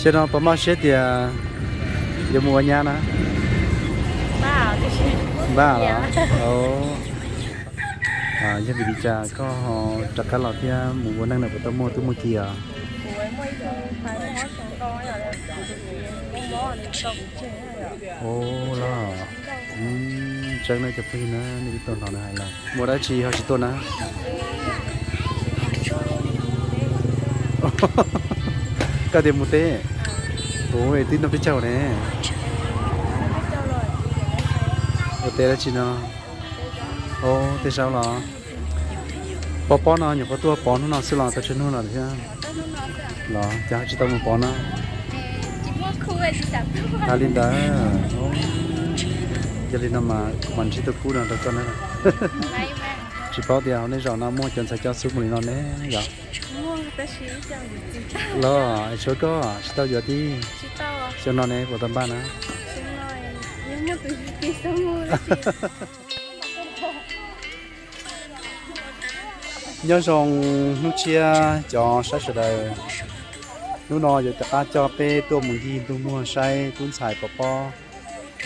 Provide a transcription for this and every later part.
Xyoo no puas maj siab tias yuav mus ua nyab na? Npaj los? Yog vim li cas koj ho rov qab los thiab mus ua neej no puas tau muaj tub muaj ki os? Ua los, tseeb na cov phooj ywg na, nej twb tuaj hnov nws hais lawm. Mus dab tsi ho tsis tuaj na? Koj tias mus teb? Ua twb noj peb caug ne. Ua teb dab tsi no? Ua teb zaub los? Pov pob no nyuam qhuav tuaj pov hnub no xwb los tau tsawg hnub no thiab? Los cas ho tsis tau mus pov no? Hais li ntawd. Yog li no mas kuv mam ntsib tus kub no rau koj na. Tsis paub tias hauv nej zos no muaj cov ntxhais coj xub mus li no ne yom? Los tshuav koj tsis tau yuav tib? Xyoo no ne puas tau npaj na? Nyob zoo hnub tshiab cov saib sawv daws. Hnub no yuav rov qab coj peb tuaj mus ncig ntug muag saib tub ntxhais pov pob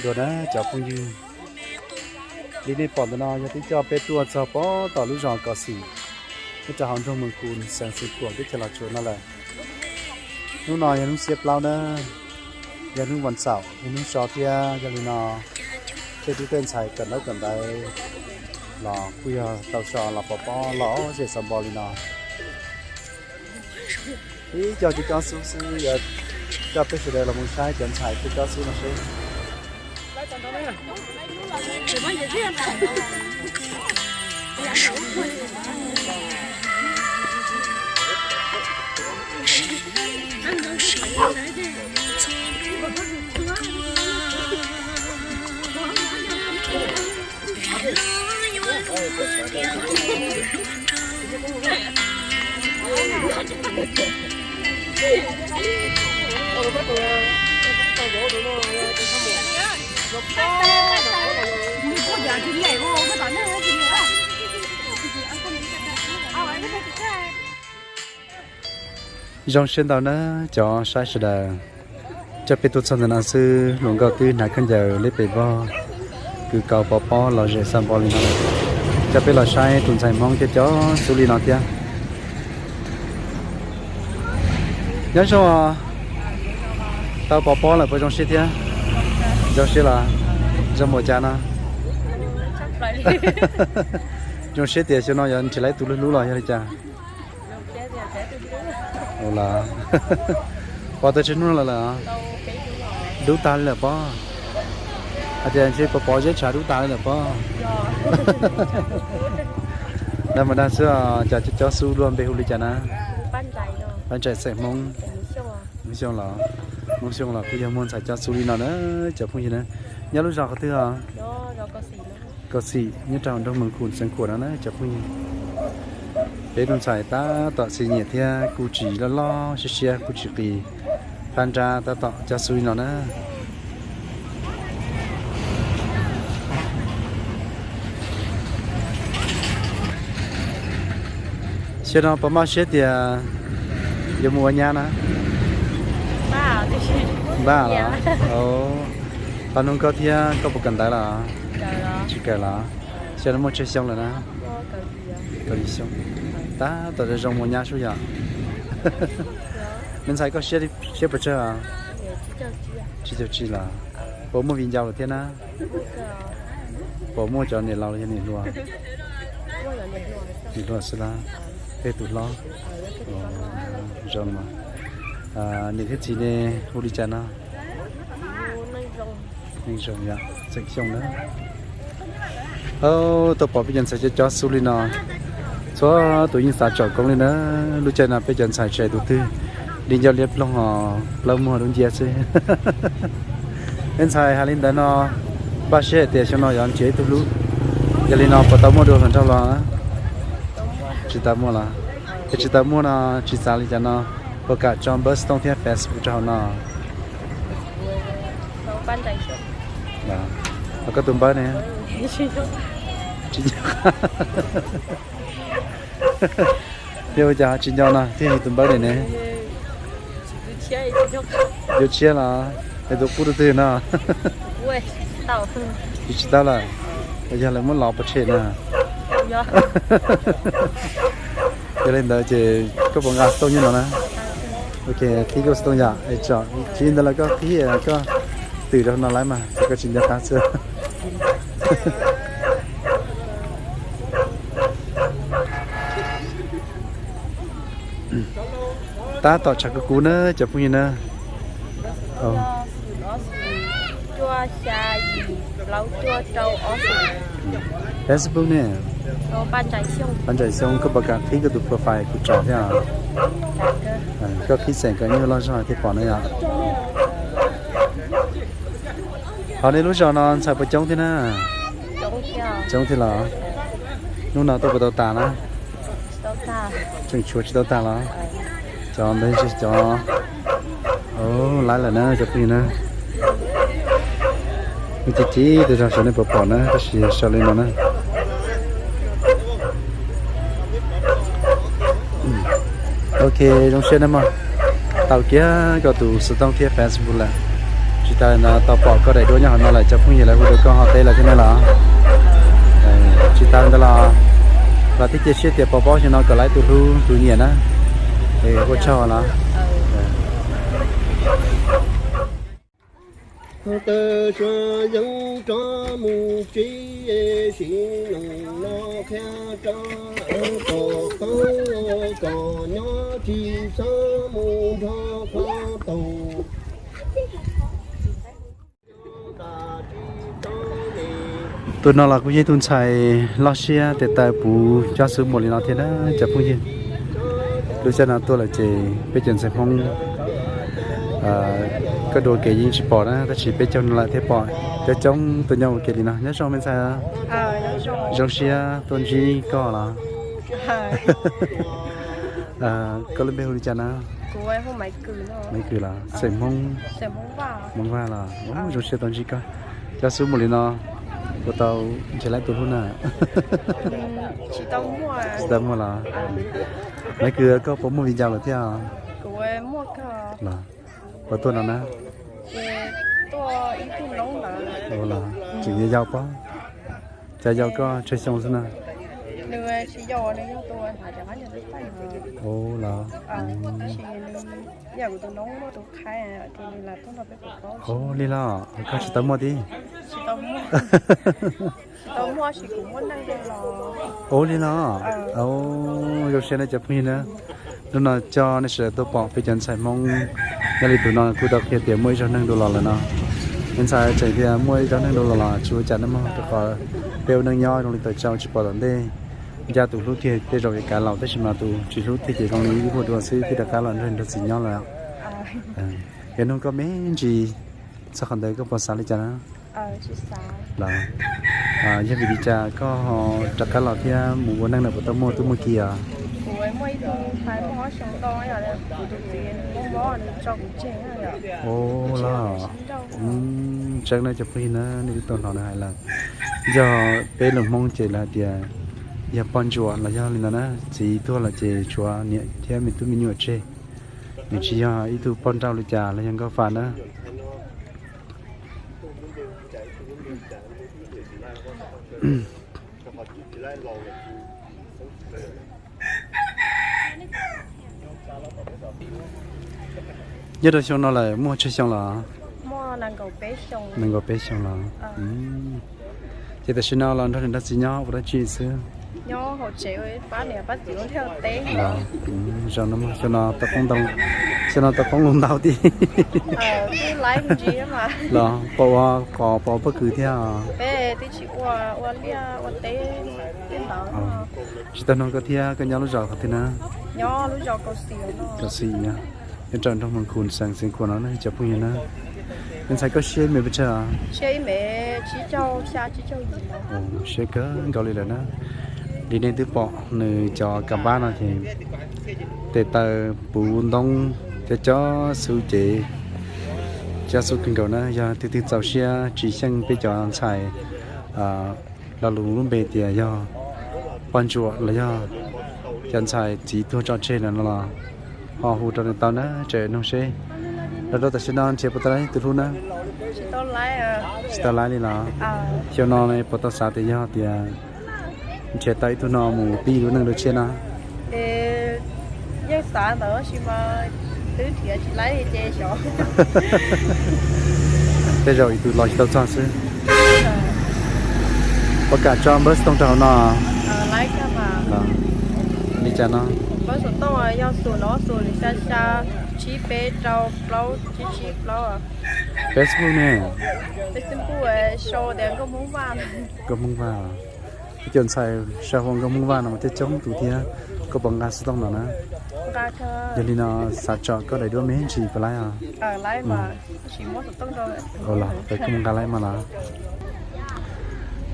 dua na cov phooj ywg. Li nej pom ntawm no yog twb coj peb tuaj txog pem tom lub zos Kos Xim, nyob rau hauv nroog Mees Kus, xeev Xeev Khuam, teb chaws Los Tsuas no lawm. Hnub no yog hnub xiab plaub na, yog hnub vas xaum, yog hnub so thiab. Yog li no tej tub tej ntxhais kawm ntaub kawm ntawv los kuj yog tau so los pov pob los zem xav npo li no. Ib co cov coj xub xwb, yuav coj peb sawv daws los mus saib cov ntxhais coj cov xub no seb. Zoo siab ntau na cov saib sawv daws. Coj peb tuaj txog ntawm no xwb hluas nkauj twb hnav khaub ncaws liab pes vog, kwv kaus pov pob los zem xav npo li no lawm. Coj peb los saib tus ntxhais Hmoob coj cov xub li no thiab. Nyob zoo, tau pov pob lawm puas zoo siab thiab? Zoo siab los? Zoo npaum cas no? Zoo siab tias xyoo no yuav nrhiav tau ib tug hlub hlub los yog li cas? Ua los, pov tau tsawg hnub no lawm? Dub tag li lawm pob. Hais tias ntshe pov pov zeb tshav dub tag li lawm pob. Dag mas dag xwb, cas cov cov xub luag npe hu li cas na? Pab Ntsais xeem Hmoob. Hmoob Xyooj los, Hmoob Xyooj los kuj yog muaj ntxhais cov xub li no na, cov phooj ywg na. Nyob lub zos qhov twg os? Kos Xim, nyob rau nroog Mees Kus xeev Khuam no na cov phooj ywg. Peb tus ntxhais tab tom txi nyiam thiab kuj tsis loj loj siab siab kuj tsis qis. Phab nrab tab tom cov xub li no na. Xyoo no puas maj siab tias yuav mus ua nyab na? Npaj los? Qhov nug koj thiab, koj puas kawm ntawv los? Tsis kawm los? Xyoo no muaj tsawg xyoo lawm na? Kaum yim xyoo. Tab tom zoo mus nyab sub yom? Me ntxhais koj siab, siab puas tsawg? Tsib caug tsib los? Puas muaj viv ncaus lawm thiab na? Puas muaj cov niam laus los yog niam hluas? Niam hluas xwb lawm. Peb tus hlob. Zoo mas. Niam thiab txiv ne hu li cas no? Neej Zoo yom, xeem Xyooj na. Tau pom peb cov ntxhais cov cov xub li no, txhua tus yeej xav tsom koob li na. Lub caij no peb cov ntxhais tsis hais tus twg, li ncauj liab ploog os, plaub muag dub nciab xwb. Peb ntxhais hais li ntawd no, npaj siab hais tias xyoo no yuav nrhiav ib tug hlub. Yog li no puas tau muaj dua hluas nraug los? Tsis tau muaj los? Es tsis tau muaj no tsis xav li cas no, puas kam tso npawb Xtooj thiab Facebook rau hauv no? Ho koj tus npawb ne? Tsis nco. Yog ua cas ho tsis nco no thiaj yog tus npawb daim ne? Yuav tshiab los? Es tus qub rau twg no? Tsis tau lawm. Yog lawv muab lov pov tseg na. Yog li ntawd ces koj puas nqa xov tooj nyob no na? Ok, qhib koj xov tooj yom. Tsis li ntawd los koj qhib koj twm rau no lawm mas, koj tsis nco qab xwb. Tab tom tshav kub kub na cov phooj ywg na. Facebook ne? Pab Ntxais Xyooj, koj puas kam qhib koj tus profile kuv tsom thiab? Koj qhib xeem kom nyuaj loj zog thiaj pom na yom. Hos nej lub zos no ntxhais puas coob thiab na? Coob thiab los? Hnub no tuaj puas tau tas na? Tseem tshuav tsis tau tas los? Cov ntawd cov, laiv lawm na cov phooj ywg na. Ces cib tej zog sawv nej puas pom na, tab sis sawv li no na. Ok, zoo siab nawb mog. Tau kiag koj tus xov tooj thiab Facebook lawm. Tsis tas no tau pom koj daim duab nyob hauv no lawm, cov phooj ywg lawv hu rau koj ho teb lawm thiab ne los? Tsis tas ntawd los, los thiaj cia siab tias puas paub xyoo no kom laiv tus hlub tus nyiam na. Ua tsaug los. Tawm suav yeeb rov mus tsev, sim neej no qhia rov kom qoob kom nyob tsis txhob mus nrog qhov taus. Tus no los kuj yog ib tug ntxhais loj siab tes taw puv cob xub muag li no thiab na cov phooj ywg. Lub caij no tuaj lawm ces peb cov ntxhais Hmoob koj dua kev yeej tsis pom na, tab sis peb caug no lawm thiaj pom coob coob tuaj nyob ua ke li no. Nyob zoo me ntxhais. Zoo siab tuaj ntsib koj los. Koj lub npe hu li cas na? Maiv Kws los? Xeem Hmoob? Hmoob Vaj los? Zoo siab tau ntsib koj. Cob xub mus li no, puas tau nrhiav laiv tus hlub na? Tsis tau muaj los? Maiv Kws, koj puas muaj viv ncaus lawm thiab? Los puas tuaj no na? Tseem yau pob? Cas yau koj tsawg xyoo xwb na? Ua los? Ua li los koj tsis tau muaj tib? Ua li los? Zoo siab nej cov phooj ywg na. Hnub no coj nej sawv daws tuaj pom peb cov ntxhais Hmoob. Nyob li tus no kuj tau qhia tias muaj ib zaug neeg dua los lawm no. Peb ntxhais tseem tias muaj ib zaug neeg dua los los tsis ua cas na mog, rau qhov peb ua neej nyob zoo li tawm tsau tsis pom tom ntej. Ncaj tus hlub thiaj tej zaum yuav kav laus, tab sis mas tus tsis hlub thiaj ces zoo li ib vuag dua xwb thiaj rov qab los nrog nrog txiv nyob lawm. Yog nug koj me ntsis txog qhov ntawd koj puas xav li cas na? Los, yog vim li cas koj ho rov qab los thiab mus ua neej lawm puas tau muaj tub muaj ki os? Ua los, tseeb na cov phooj ywg na, nej twb tau hnov nws hais lawm. Yog peb lus Hmoob ces lawv hais tias yog poj ntsuam los yog li ntawd na, txiv tuag lawm ces tshuav niam thiab me tub me nyuam tseg. Nws tsis yog ib tug poj nrauj li cas los yog nkauj fa na. Nyob rau xyoo no lawm muaj tsawg xyoo los? Nees nkaum peb xyoo los? Ces tam sim no los nrog niam nrog txiv nyob ua dab tsi xwb? Los, xyoo no tau qoob loo ntau tib. Los pom ua qos pom ua pob kws thiab? Tsis tau nug koj thiab, koj nyob lub zos qhov twg na? Kaum xis, nyob rau nroog Moos Khus xeev Xeev Khuam no na cov phooj ywg na. Me ntxhais koj siab me pes tsawg? Siab kawg nkaus li lawm na. Li nej twb pom nws cov kas npab no ces tes taw puv ntoob cov cov xub ces cov xub kawg nkaus na. Yog twg twg txaus siab tsis xyeej peb cov ntxhais lo lus lub npe tias yog poj ntsuam los yog cov ntxhais txiv tuag tso tseg lawm no los ho hu rau nws tau na, tseem nug seb Los rau tam sim no nrhiav puas tau ib tug hlub na? Tsis tau laib li los? Xyoo no puas tau xav tias yog tias nrhiav tau ib tug no mus pib lub neej dua tshiab na? Yeej xav ntawd tab sis mas twb nrhiav tsis laib li ces xyov. Tej zaum yus tus los tsis tau txog xwb. Puas kam tso npawb xov tooj rau hauv no? Li cas no? Npawb xov tooj yog xum no, xum xya xya tsib peb rau plaub tsib tsib plaub. Facebook ne? Facebook sau tias Nkauj Hmoob Vaj. Nkauj Hmoob Vaj. Ib co ntxhais sau hu ua Nkauj Hmoob Vaj no mas thiaj coob tus thiab, koj puas nqa xov tooj no na? Yog li no xav tsom koj daim duab me ntsis puas laib os? Los peb kuj mus nqa laib mas los.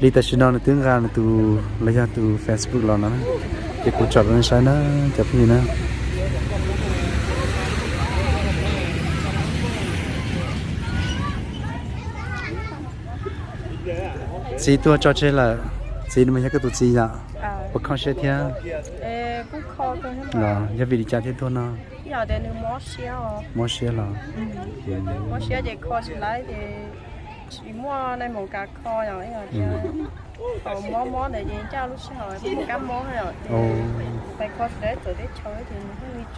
Li tam sim no nws twb nqa nws tus los yog tus Facebook los no na, ces kuv tsom rau nej saib na cov phooj ywg na. Txiv tuag tso tseg lawm, txiv no mas yog koj tus txiv yom? Puas kho siab thiab? Los yog vim li cas thiaj tuag no? Mob siab los? Mob siab ces kho tsis laib ces tsis muaj neeg mus kav kho. Mob mob ntawd ces ncaj lub sij hawm kab mob, kho tsis laib txawv teb chaws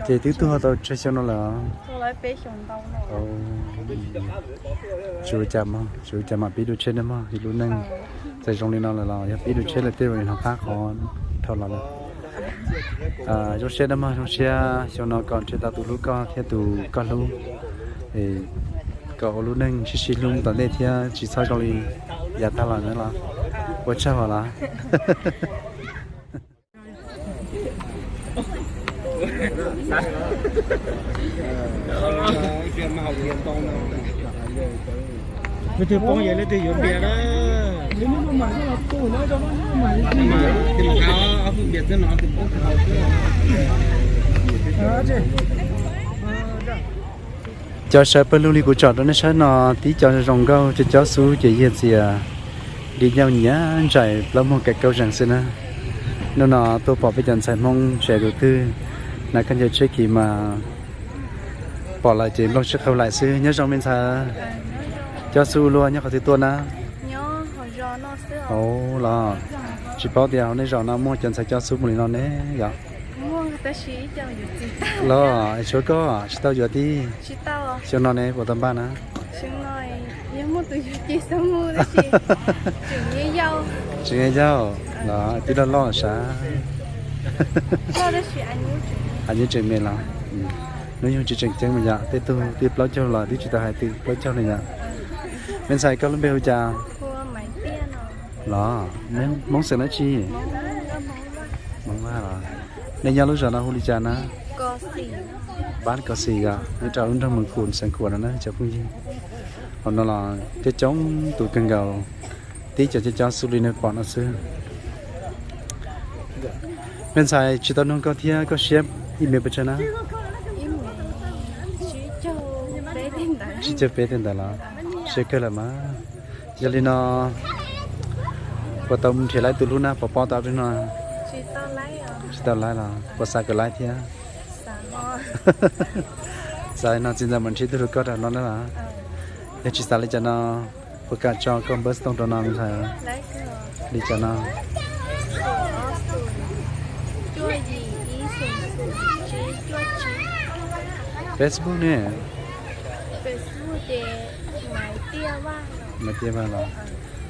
ces twb tuag tau tsawg xyoo no lawm? Tsis ua cas mog, tsis ua cas mam pib dua tsheb na mog, yus lub neej txawm zoo li no lawm los yog pib dua tsheb lawm tej zaum yuav hnov qab qhov dhau los lawm. Zoo siab na mog, zoo siab xyoo no kom nrhiav tau tus hlub koj thiab tus koj hlub, kom ua lub neej sib sib hlub mus tom ntej thiab tsis txhob zoo li yav tag los na los. Ua tsaug os los. Cov sawv pawg lug li kuv tsom rau nej saib no, tib co zoo nkauj cov cob xub ces yog txias di nyooj nyiam ntsais plaub muag kaim kaub zees xwb na. Hnub no tuaj pom peb cov ntxhais Hmoob tsev tus twg na, koj ncaws tsheb kis mas pom lawm ces nplooj siab qhau laim xwb. Nyob zoo me ntxhais, cob xub luaj, nyob qhov twg tuaj na? Hauv los, tsis paub tias hauv nej zos no muaj cov ntxhais cob xub mus li no ne yom? Los tshuav koj tsis tau yuav tib. Xyoo no ne puas tau npaj na? Tseem yau los twb loj loj sav. Hais nyuj tseem me los? Hnub nyoog tsis tseem ceeb mas yom, tej tug twb plaub caug los twb tsis tau hais twm plaub caug li yom. Me ntxhais koj lub npe hu cas? Los Hmoob xeem dab tsi? Hmoob Vaj los? Nej nyob lub zos no hu li cas na? Pab Kos Xis yom, nyob rau lub nroog Moos Khum xeev Khuam no na cov phooj ywg. Hauv no los coob coob tus kawg nkaus, tib co cob xub li nej pom no xwb. Me ntxhais tsis tau nug koj thiab, koj siab ib me pes tsawg na? Tsib caug peb tej ntawd los? Siab kawg lawm mas. Yog li no puas tau mus nrhiav laib tus hlub na, puas pom tau peb no? Tsis tau laib los puas xav kom laib thiab? Xav no txiv ntxawm mam nrhiav tus hlub koj rau no na los? Yog tsis xav li cas no puas kam tso koj npawb xov tooj rau no me ntxhais? Li cas no? Facebook ne? Maiv Tiaj Vaj los?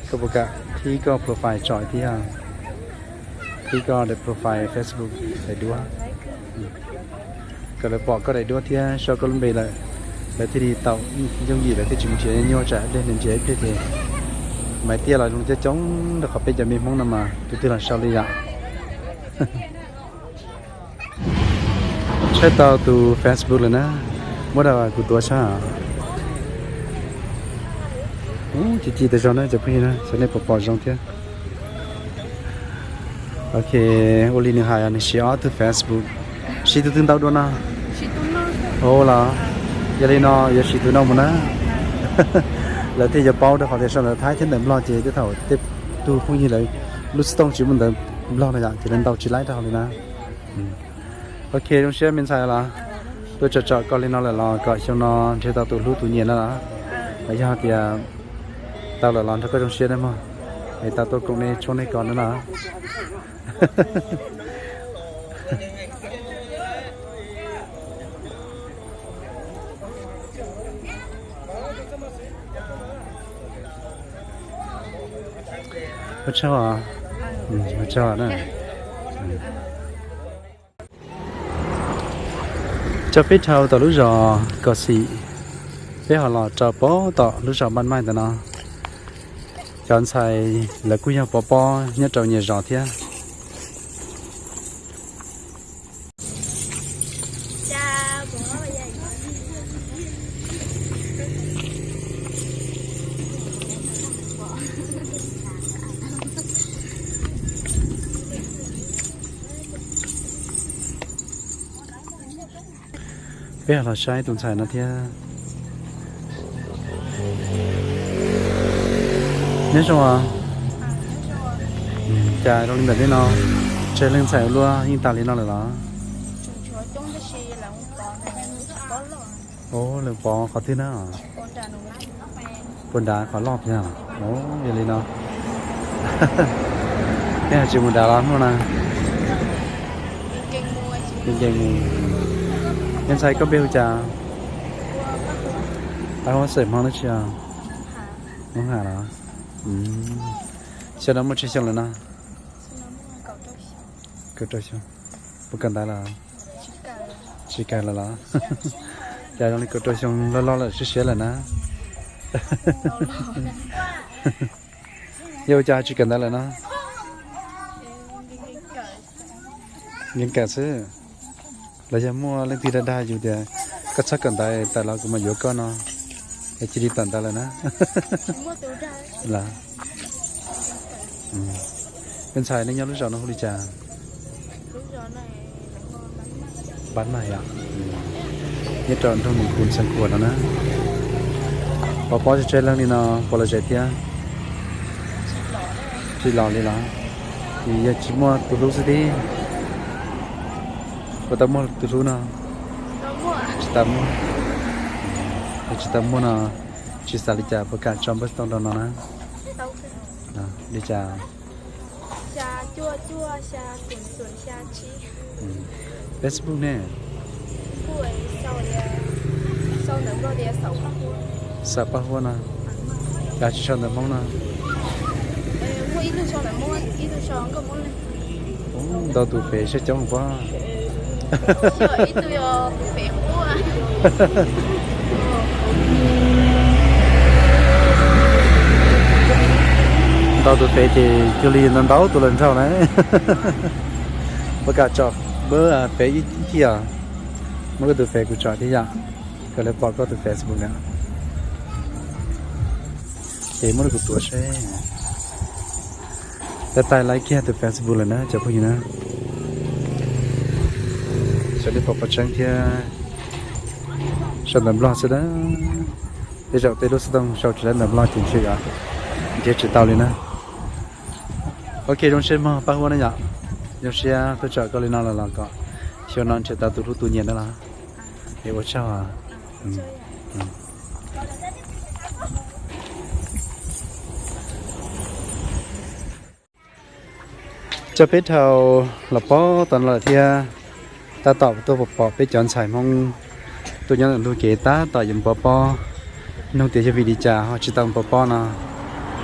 Koj puas kam qhib koj profile tso thiab? Qhib koj daim profile Facebook daim duab, kom lawv pom koj daim duab thiab sau koj lub npe lawm, lawv thiaj li tau yooj yim, lawv thiaj tsis mus nrhiav nyuaj tsam ib pliag nws nrhiav ib pliag ces Maiv Tiaj los zoo coob coob rau qhov peb cov me Hmoob no mas tus twg los sau li yom. Tshawb tau tus Facebook lawm na, muab rau kuv tuav saib. Ci ci tas zog na cov phooj ywg na, xyov nej puas pom zoo thiab. Ok, ua li nws hais nws siv ob tug Facebook, siv tus twg ntau dua no? Ua los, yog li no yuav siv tus no mus na. Lawv thiaj yuav paub rau qhov tias sau ntawv Thaib thiab ntawv Nplog ces tej thaum tej tug phooj ywg lawv lub xov tooj tsis muaj ntawv Nplog no yom, ces lawv ntaus tsis laib rau hauv li na. Ok, zoo siab me ntxhais los. Tuaj tsom tsom koj li no lawm los kom xyoo no nrhiav tau tus hlub tus nyiam na los? Los yog tias tau lawm los nrog koj zoo siab nawb mog, es tau tuaj koom nej tshuab nej kos na los? Ua tsaug, ua tsaug na. Coj peb dhau tom lub zos Kom Xim, peb ho los rau pem tom lub zos Npaj Maij ntawm no. Cov ntxhais lawv kuj yog pov pob nyob rau nyias zos thiab. Peb los saib tus ntxhais no thiab. Nyob zoo os. Cas zoo li ntawm nej no, tsawg leej ntxhais ua luaj yeej tas li no lawm los? Ov, lawv pov qhov twg na? Puag nrad qhov loj thiab. Ov, yog li no. Nej ho tsis mus nrad los hnub no? Nkees mus. Yog ntxhais koj npe hu cas? Pab Huab xeem Hmoob dab tsi os? Hmoob Ham los? Xyoo no muaj tsawg xyoo lawm no? Kaum rau xyoo. Puas kawm ntawv lawm? Tsis kawm lawm los? Cas zoo li kaum rau xyoo loj loj lawm siab siab lawm na. Yog ua cas tsis kawm ntawv lawm no? Nkees kawm xwb. Los yog muaj leej twg dag dag yus tias koj txhob kawm ntawv, tawm los kuv mam yuav koj no, es cia li tawm ntawv lawm na? Peb ntxhais nej nyob lub zos no hu li cas? Npaj Maij yom. Nyob rau nroog Nus Kus Xeev Khuam no na. Pov pob tsawg tsawg leej li no puas lom zem thiab? Tsis lom li los? Yog tsis muaj tus hlub xwb tib. Puas tau muaj tus hlub no? Tsis tau muaj. Yog tsis tau muaj no, tsis xav li cas puas kam tso npawb xov tooj rau no na? Li cas? Facebook ne? Xaum Paj Huab no. Cas tsis sau ntawv Hmoob no? Ntau tus fev siab coob pob. Ntau tus fev ces cuag li ntau ntau tus lawm nraug na. Puas kam tsom npawb fev ib thiaj? Muab koj tus fev kuv tsom thiab yom, kom lawv pom koj tus Facebook na. Ces muab rau kuv tuav seb. Tab tais laib kiag tus Facebook lawm na cov phooj ywg na. Xyov nej puas pom tseeb thiab. Sau ntawv Nplog xwb na. Tej zaum tej lub xov tooj sau tsis tau ntawv Nplog ces ntshe nrhiav tsis tau li na. Ok, zoo siab mog Paj Huab na yom. Zoo siab tuaj tsom koj li no los los kom xyoo no nrhiav tau tus hlub tus nyiam na los. Es ua tsaug. Coj peb dhau los pem tod no lawm thiab. Tab tom tuaj pom peb cov ntxhais Hmoob tuaj nyob ntawm ntug kev tab tom yuav mus pov pob. Nug tias yog vim li cas ho tsis tau mus pov pob no,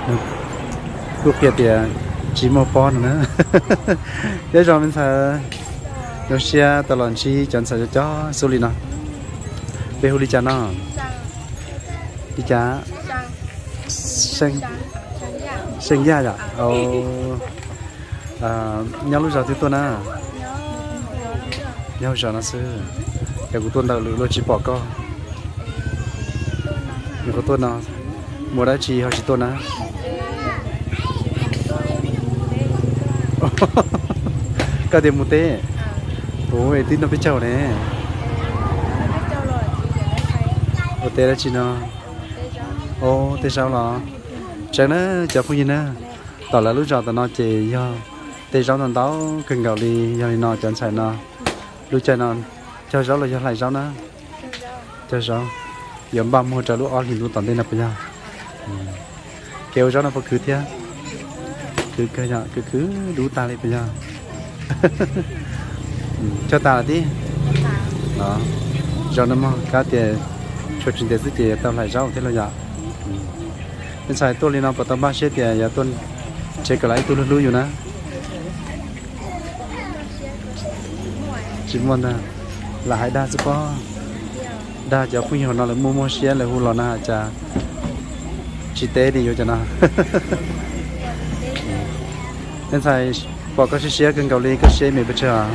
nws kuj qhia tias tsis muaj pob no na. Nyob zoo me ntxhais, zoo siab tau los ntsib cov ntxhais cov xub li no. Peb hu li cas no? Li cas? Seej Yaj yom? Nyob lub zos twg tuaj na? Nyob hauv zos no xwb. Yog kuv tuaj ntawm lwm luag tsis pom koj. Nws qhov tuaj no, mus dab tsi ho tsis tuaj na? Koj tias mus teb. Ua twb noj peb caug ne. Ua teb dab tsi no? Ua teb zaub los? Tseeb na cov phooj ywg na, tom lawv lub zos tom no ces yog tej zaub ntau ntau kawg nkaus li. Yog li no cov ntxhais no lub caij no cog zaub los yog hlais zaub na? Cog zaub, yuav npaj muag rau lub ob hlis ntuj tom ntej no puas yog? Kev ua zaub no puas khwv thiab? Khwv kawg yom, khwv khwv dub tag li puas yog? Cog tas lawm tib. Zaub no mog, kab tias tshuav tsis ntev xwb ces yuav tau hlais zaub thiab lauj yom. Me ntxhais tuaj li no puas tau npaj siab tias yuav tuaj nrhiav kom lawv ib tug hlub hlub yus na? Tsis muaj ntag, lam hais dag xwb pob. Dag cov phooj ywg no lawv muaj muaj siab lawv hu los na cas tsis teb li yuav cov no. Me ntxhais, pom koj siab siab kawg nkaus li, koj siab me pes tsawg?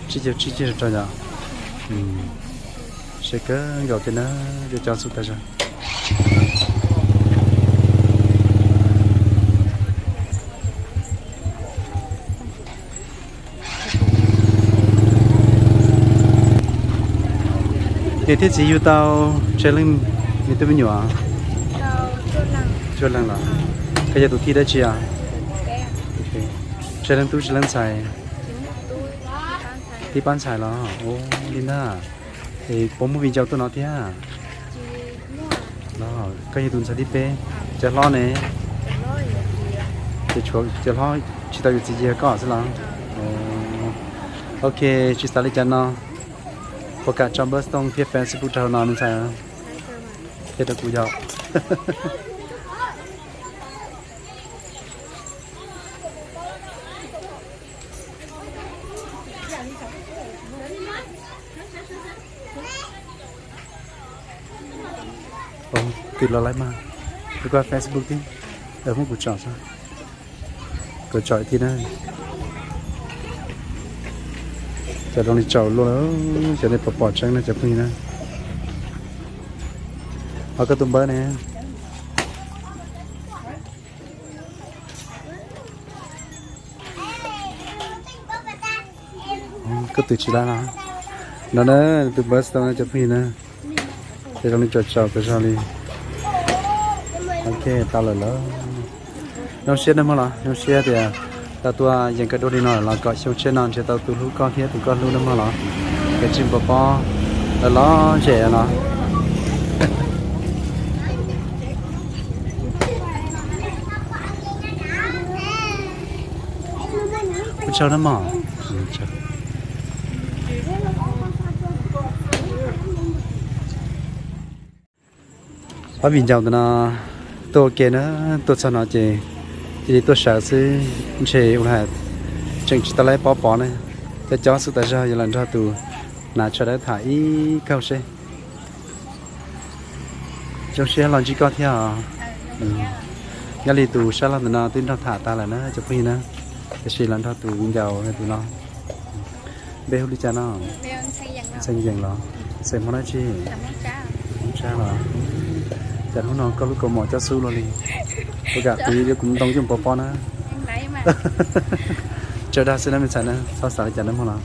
Tsib caug tsib, tsib caug rau yom. Siab kawg nkaus thiab na, cov cov xub tas zog. Niam thiab txiv yug tau tsawg leej me tub me nyuam? Cuaj leeg los? Koj yog tus thib dab tsi os? Tsawg leej tub tsawg leej ntxhais? Tib pab ntxhais los? Ua li ntag. Es puas muaj viv ncaus tuaj no thiab? Los koj yog tus ntxhais thib peb. Cov hlob ne? Ces tshuav cov hlob tsis tau yuav txiv ces yog koj xwb los? Ok, tsis xav li cas no, puas kam tso npawb xov tooj thiab Facebook rau no me ntxhais? Thiab rau kuv yog. Twb los laib mas, twb koj Facebook tib, muab kuv tsom, kuv tsom ib tib na. Cov zoo li tsaus luaj, cov nej pom pom tseeb na cov phooj ywg na. Ho koj tus npawb ne? Koj twb tsis laib los? No na, tus npawb xov tooj cov phooj ywg na. Cov zoo li tsaus tsaus tas zog li. Ok, tau lawm lauj. Zoo siab nawb mog los, zoo siab tias tau tuaj yeem koj dua li no los kom xyoo tshiab no nrhiav tau tus hlub koj thiab tus koj hlub nawb mog los. Kav tsij npog pob los los ntshe los. Ua tsaug nawb mog. Pab viv ncaus ntawm no tuaj ua ke na, tuaj txog no ces cia li tuaj sawv xwb, ntshe ua li tseem tsis tau laib pob pov ne. Cov cov xwb tas zog yuav los nrog tus hnav tsho dawb tham ib kauj seb. Zoo siab los ntsib koj thiab os. Nyob li tus sab laug ntawm no twb nrog tham tas lawm na cov phooj ywg na, tiam sis los nrog tus viv ncaus tus no. Npe hu li cas no? Ntxhee Yees los? Xeem Hmoob dab tsi? Hmoob Tsab los? Cas hnub no koj lub kaus mom cab xub luaj li? Ua kam kuv yuav kuv ntoo coj mus pov pob na. Tsawg dag xwb na me ntxhais na, txhob xav li cas na mog los.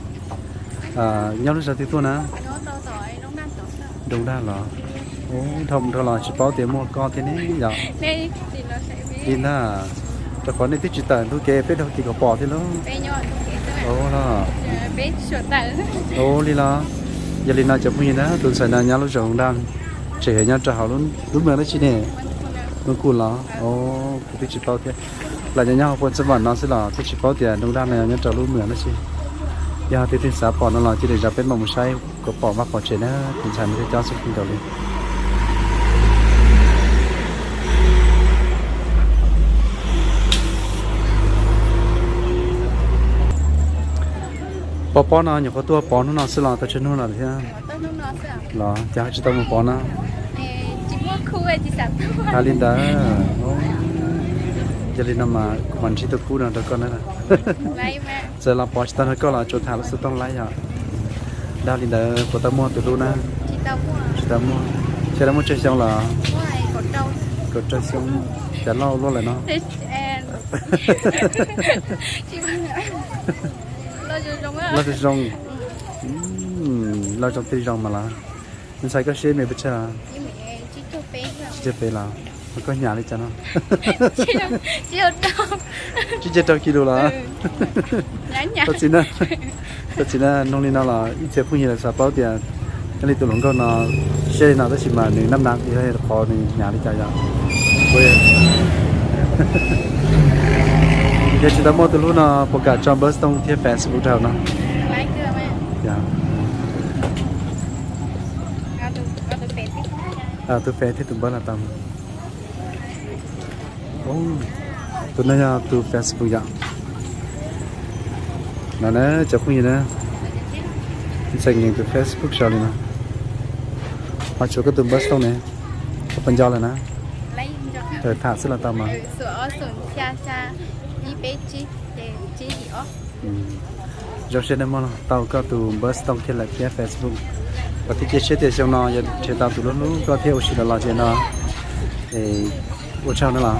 Nyob lub zos twg tuaj na? Nroog Dag los? Dhau mus dhau los tsis paub tias muaj koj thiab ne yom. Li ntag, rau qhov nej twb tsis tawm ntu kev peb dhau kev kom pom thiab lauj. Ua li los, yog li no cov phooj ywg na, tus ntxhais no nyob lub zos Hoo Daj, tseem yog nyob rau hauv lub moos dab tsi ne? Moos Kuj los? Kuv twb tsis paub thiab. Lam nyob nyob hauv Phoo Xab Vam no xwb los twb tsis paub tias Hoo Daj no yog nyob rau lub moos dab tsi. Yog tias leej twg xav pom no los cia li zam peb mam mus saib kom pom vaj pom tsev na, tus ntxhais no thiaj cob xwb kawg nkaus li. Pov pob no nyuam qhuav tuaj pov hnub no xwb los tau tsawg hnub no lawm thiab? Los cas ho tsis tau mus pov na? Hais li ntawd, yog li no mas kuv mam ntsib tus khub no rau koj na. Txawm los pov tsis tau nrog koj los tsuas tham lub xov tooj laib yom. Dag li ntawd puas tau muaj tus hlub na? Tsis tau muaj. Xyov lawv muaj tsawg xyoo los? Kaum rau xyoo. Cas loj luaj lawm no. Loj zoo zoo. Loj zoo thiaj zoo mas los. Ntxhais koj siab me pes tsawg? Tsib caug peb los? Koj nyam li cas no? Tsib caug rau kis lus los? Thov txim na, thov txim na, nug li no los ib txhia phooj ywg lawv xav paub tias nyob li tus hluas nkauj no siab li no tab sis mas nws nab nav li qhov nws nyam li cas yom. Yog tsis tau muaj tus hlub no puas kam tso npawb xov tooj thiab Facebook rau no? Tus Face thiab tus npawb los tau. Tus no yog tus Facebook yom. No na cov phooj ywg na, ntxhais nyeem tus Facebook sau li no. Ho tshuav koj tus npawb xov tooj ne, koj puas nco lawm na? Tham xwb los tau mas. Zoo siab nej muaj tau koj tus npawb xov tooj thiab lawm thiab Facebook. Kuv thiaj cia siab tias xyoo no yog nrhiav tau tus hlub hlub koj thiab ua si los los ces no es ua tsaug na los.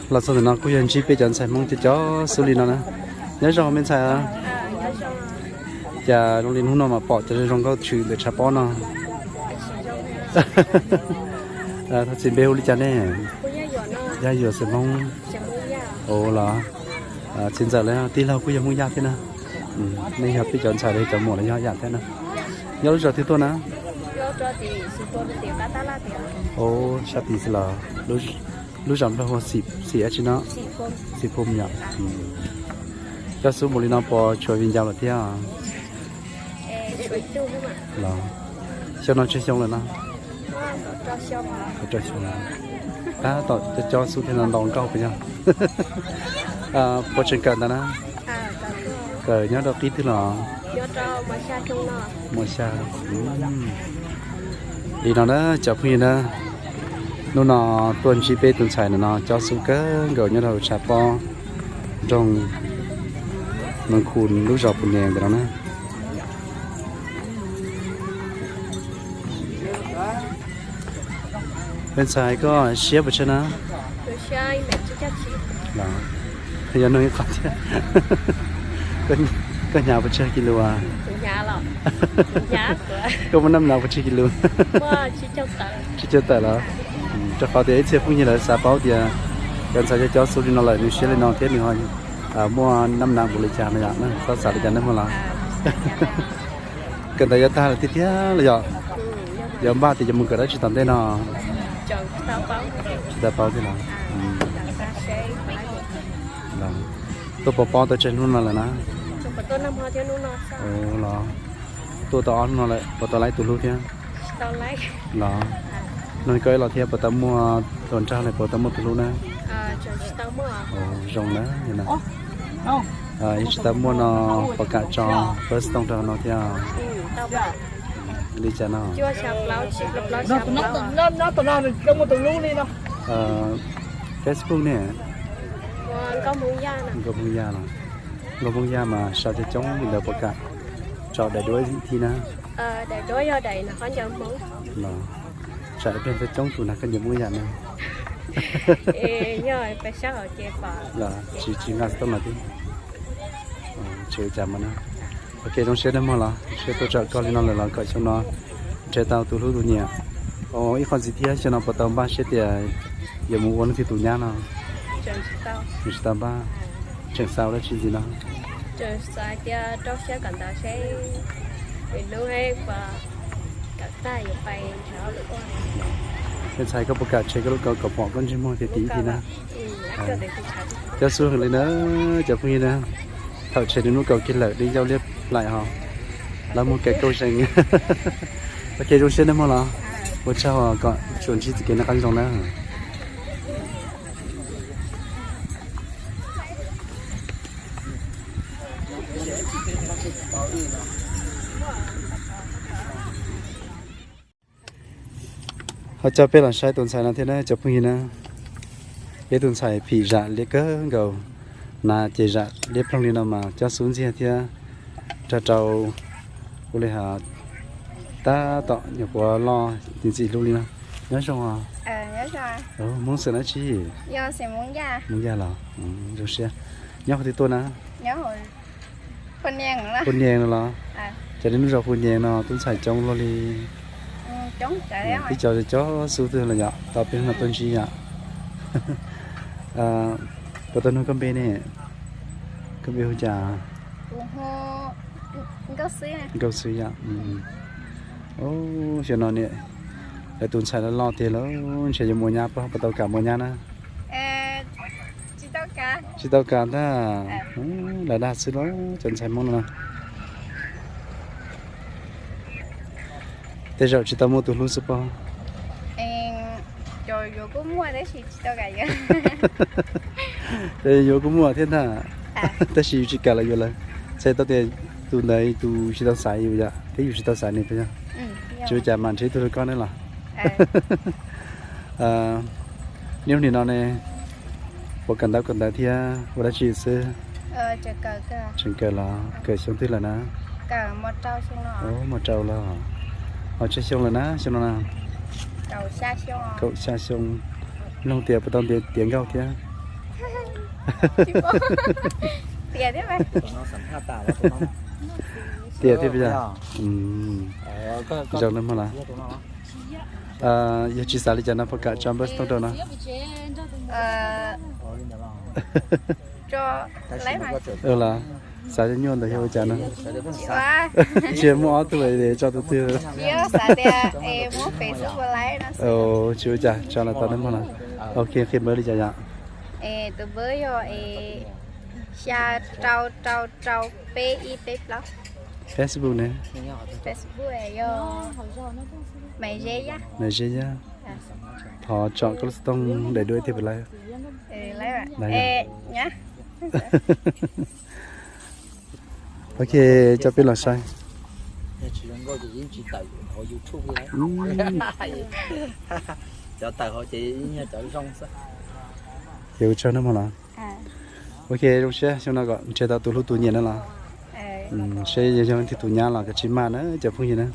Los txog ntawm no kuj yog ntsib peb cov ntxhais Hmoob cov cov xub li no na. Nyob zoo me ntxhais. Cas zoo li hnub no mas pom cov zoo zoo nkauj tshwm ntawm tshav pob no. Thov txim, npe hu li cas ne? Yaj Yuam xeem Hmoob. Ua los txiv ntxawm lawv tij laug kuj yog Hmoob Yaj thiab na. Nej yog peb cov ntxhais los yog cov muam los yog yam thiab na. Nyob lub zos twg tuaj na? Sab tid xwb los. Lub zos Nplog hu Xim dab tsi no? Xim Phom yom. Coj xub mus li no puas tshuav viv ncaus lawm thiab? Los xyoo no tsawg xyoo lawm no? Rau xyoo. Tab tom coj coj xub thiab no ntau nkauj puas yog? Puas tseem kawm ntawd na? Kawm nyob rau qib twg los? Mos xya. Li no na cov phooj ywg na, hnub no tuaj ntsib peb tus ntxhais no coj xub kawg nkaus nyob rau tshav pob nroog Mees Khu lub zos Pus Nes ntawm no na. Me ntxhais koj siab puas tsawg na? Yog nug ib qho thiab. Koj hnyav puas tsawg kis lus? Koj muaj naj nav puas tsawg kis lus? Tsib caug tawm los? Rau qhov tias ib txhia phooj ywg lawv xav paub tias cov ntxhais cov cov xub li no lawm nws siab li no thiab nws ho muaj naj nav npaum li cas no yom, txhob xav li cas nej muaj los. Kawm ntawv yuav tag lawm tiag tiag los yom? Yuav npaj tias yuav mus kawm dab tsi tom ntej no? Tsis tau paub thiab los? Tuaj pov pob tau tsawg hnub no lawm na? Los tuaj tau ob hnub no lawm puas tau laib tus hlub thiab? Los hnub koj ib los thiab puas tau muaj tus nrog los puas tau muaj tus hlub na? Zoo na. Yog tsis tau muaj no puas kam tso npawb xov tooj rau no thiab? Li cas no? Facebook ne? Nkauj Hmoob Yaj los? Nkauj Hmoob Yaj mas sau coob coob li ntawd puas kam tso daim duab ib thib na? Los tsam ib pliag coob tus nag koj nyiam Hmoob Yaj na. Los tsis tsis nqa xov tooj no thiab. Tsis ua cas mas na. Ok, zoo siab nej muaj los, zoo siab tuaj tsam koj li no lawm los kom xyoo no nrhiav tau tus hlub tus nyiam. Ib qho ntxiv thiab, xyoo no puas tau npaj siab tias yuav mus ua leej twg tus nyab no? Tsis tau npaj. Tseem xav ua dab tsi ntxiv no? Rau siab kom ntawd seb lub kawm tag yuav pais. Me ntxhais koj puas kam tshem koj lub kaus kom pom koj ntsej muag tiag tiag ib thib na? Cov xub heev li na, cov phooj ywg na. Thaum tshem nws lub kaus kiag lawm nws yau liab plaim ho. Lawv muag kaus kauj zeeg. Ok, zoo siab nej muaj los, ua tsaug kom tsuas ntsib txoj kev noj qab nyob zoo na. Ho coj peb los saib tus ntxhais no thiab na cov phooj ywg na. Peb tus ntxhais phim zam liab kawg nkaus, hnav ces zam liab ploog li no mas cob xub ntxiag thiab rau rau ua li has tab tom nyuam qhuav loj ntxim hlub li no. Nyob zoo os. Hmoob xeem dab tsi? Hmoob Yaj los? Zoo siab. Nyob qhov twg tuaj na? Hu Nias no los? Ces li lub zos Hu Nias no tub ntxhais coob luaj li. Tib co cob xub twg los yom, tau peb hnub no tuaj ntsib yom. Puas tau nug koj npe ne? Koj npe hu cas? Nkauj Xwb yom. Xyoo no niam lawv tus ntxhais loj loj tiag lawm, ntshe yuav mus nyab, puas tau kam mus nyab na? Tsis tau kam ntag. Lam dag xwb los cov ntxhais Hmoob no. Tej zaum tsis tau muaj tus hlub xwb pob? Yuav kuj muaj thiab ntag, tab sis yus tsis kam los yuav lawv. Txhais tau tias tus ntawd tus tsis tau xaiv yus yom, thiab yus tsis tau xaiv nws puas yog? Tsis ua cas mas nrhiav ib tug li koj ne los. Niaj hnub nim no ne, puas kawm ntawv kawm ntawv thiab ua dab tsi xwb? Tseem kawm los? Kawm xyoo twg lawm na? Mos rau los? Ho tsawg xyoo lawm na xyoo no na? Kaum xya xyoo. Mloog tias puas tau tiav nkauj thiab? Tiav thiab puas yog? Zoo na mog las. Yog tsis xav li cas no puas kam tso npawb xov tooj rau no? Los xav nyuaj ntawd yog ua cas no? Tsis muaj ob tug es tso tus twg? Tsis ua cas, tso los tau na mog las. Ok, qhia npawb li cas yom? Tus npawb yog xya rau rau rau peb ib peb plaub. Facebook ne? Facebook yog Maiv Zeb Yaj. Thov tso koj lub xov tooj daim duab thiab puas laib? Ok, coj peb los saib. Ces ua tsaug na mog las. Ok, zoo siab xyoo no kom nrhiav tau tus hlub tus nyiam na los. Seb yog yog leej twg tus nyab los kav tsij maj na cov phooj ywg na.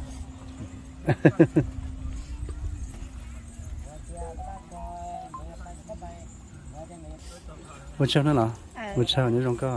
Ua tsaug na los. Ua tsaug, nyob zoo koj.